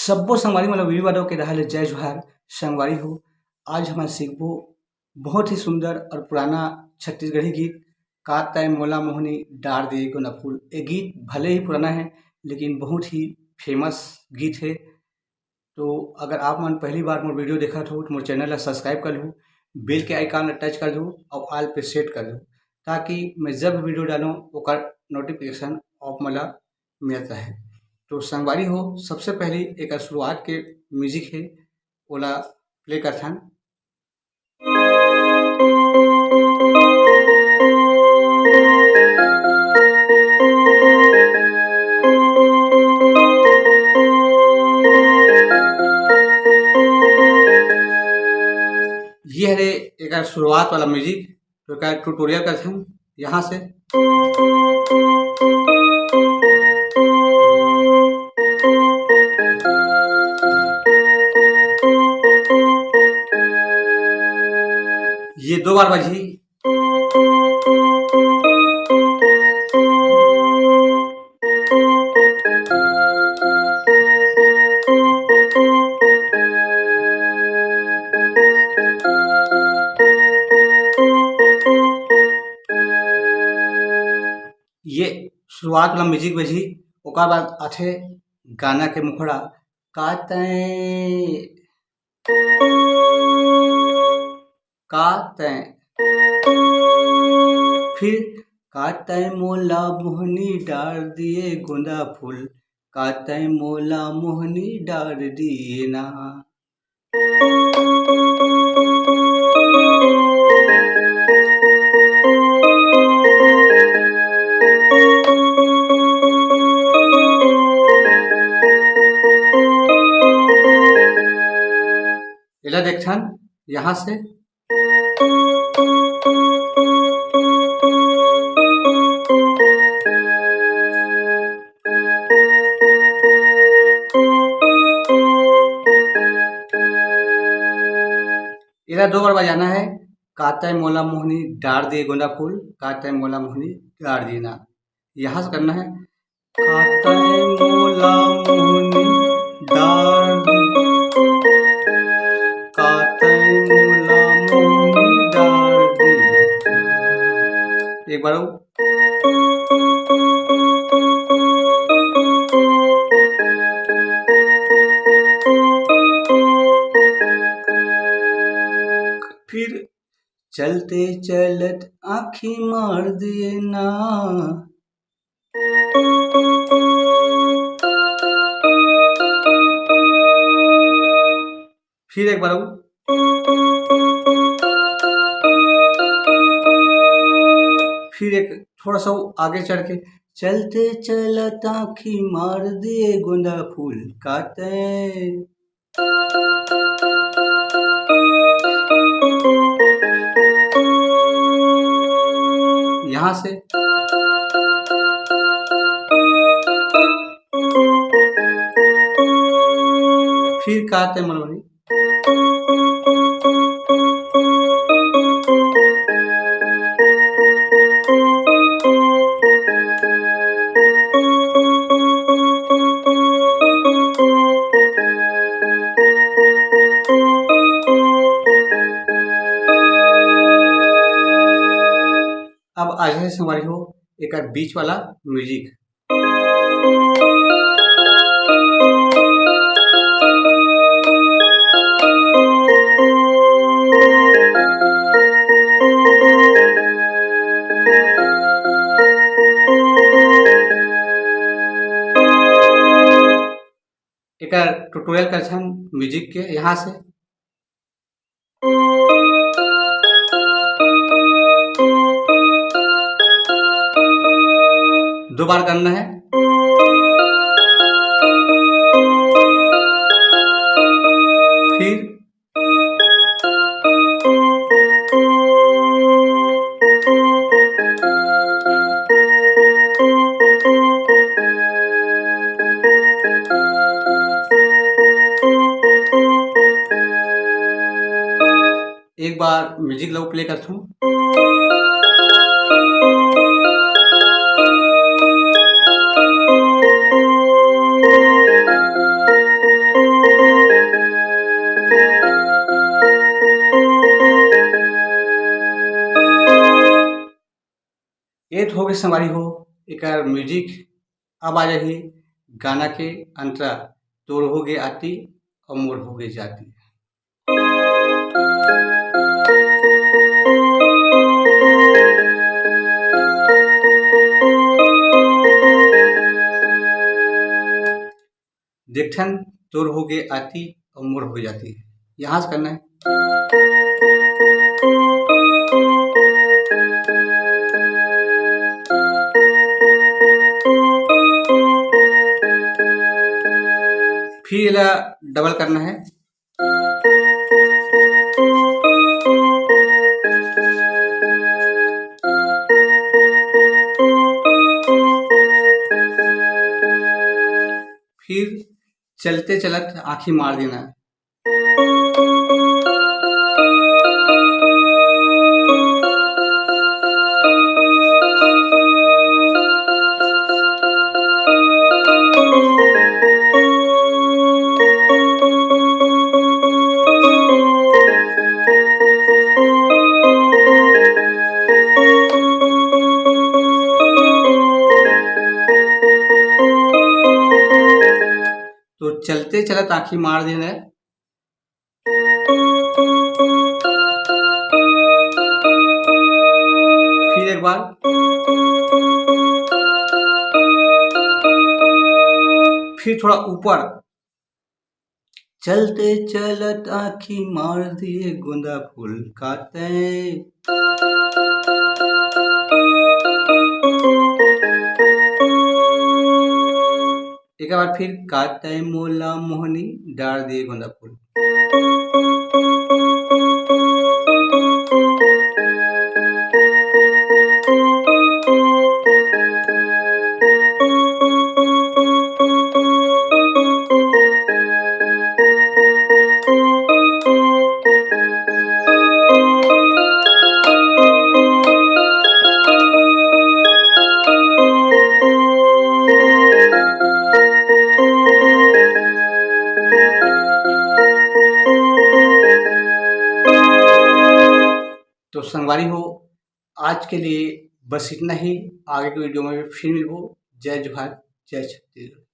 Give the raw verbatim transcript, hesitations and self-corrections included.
सब्बो संगवारी मन ल वीरू यादव के डहार ले जय जोहार। संगवारी हो, आज हमन सीखबो बहुत ही सुंदर और पुराना छत्तीसगढ़ी गीत, का तैं मोला मोहनी डार दे गोंदा फूल। ये गीत भले ही पुराना है, लेकिन बहुत ही फेमस गीत है। तो अगर आप मन पहली बार मोर वीडियो देखत हो, तो मोर चैनल ला सब्सक्राइब कर लहू, बेल के आइकन ला टच कर दू और ऑल पे सेट कर दू, ताकि मैं जब वीडियो डालूँ, ओकर नोटिफिकेशन आप मन ला मिलत रहे। तो संगवारी हो, सबसे पहले एक शुरुआत के म्यूजिक है, ओला प्ले करथन। ये हरे एकर शुरुआत वाला म्यूजिक, तो एकर ट्यूटोरियल करथन यहाँ से। ये दो बार बजही। ये शुरुआत वाला म्यूजिक बजही, ओकर बाद आथे गाना के मुखड़ा, का तैं, का तैं, फिर का तैं मोला मोहनी डार दिए गोंदा फूल, का तैं मोला मोहनी डार दिए ना। एला देखथन यहाँ से। एला दो बार बजाना है, का तैं मोला मोहनी डार दिए गोंदा फूल, का तैं मोला मोहनी डार दिए ना। यहाँ से करना है, का तैं मोला मोहनी डार दिए, का तैं मोला मोहनी डार दिए। एक बार और। फिर चलते चलत आँखी मार दिए ना। फिर एक बार और। फिर एक थोड़ा सा आगे चढ़ के, चलते चलत आँखी मार दिए गोंदा फूल, का तैं। यहाँ से फिर का तैं मलवरी। अब आगे संगवारी हो एकर बीच वाला म्यूजिक। एकर ट्यूटोरियल करथन म्यूजिक के यहाँ से। दो बार करना है। फिर एक बार म्यूजिक ला प्ले करथूं। हो गे संगवारी हो, एकर music अब आ जाही गाना के अंतरा, तोर हो गे आती अउ मोर हो गे जाती। देखथन, तोर हो गे आती अउ मोर हो गे जाती। यहाँ से करना है। फिर एला double करना है। फिर चलते चलत आँखी मार देना है। तो चलते चलत आँखी मार देना है। फिर एक बार, फिर थोड़ा ऊपर, चलते चलत आँखी मार दिए गोंदा फूल काते। एक बार फिर, काते मोला मोहनी डार दिए गोंदा फूल। तो संगवारी हो, आज के लिए बस इतना ही। आगे के video में फिर मिलबो। जय जोहार, जय छत्तीसगढ़।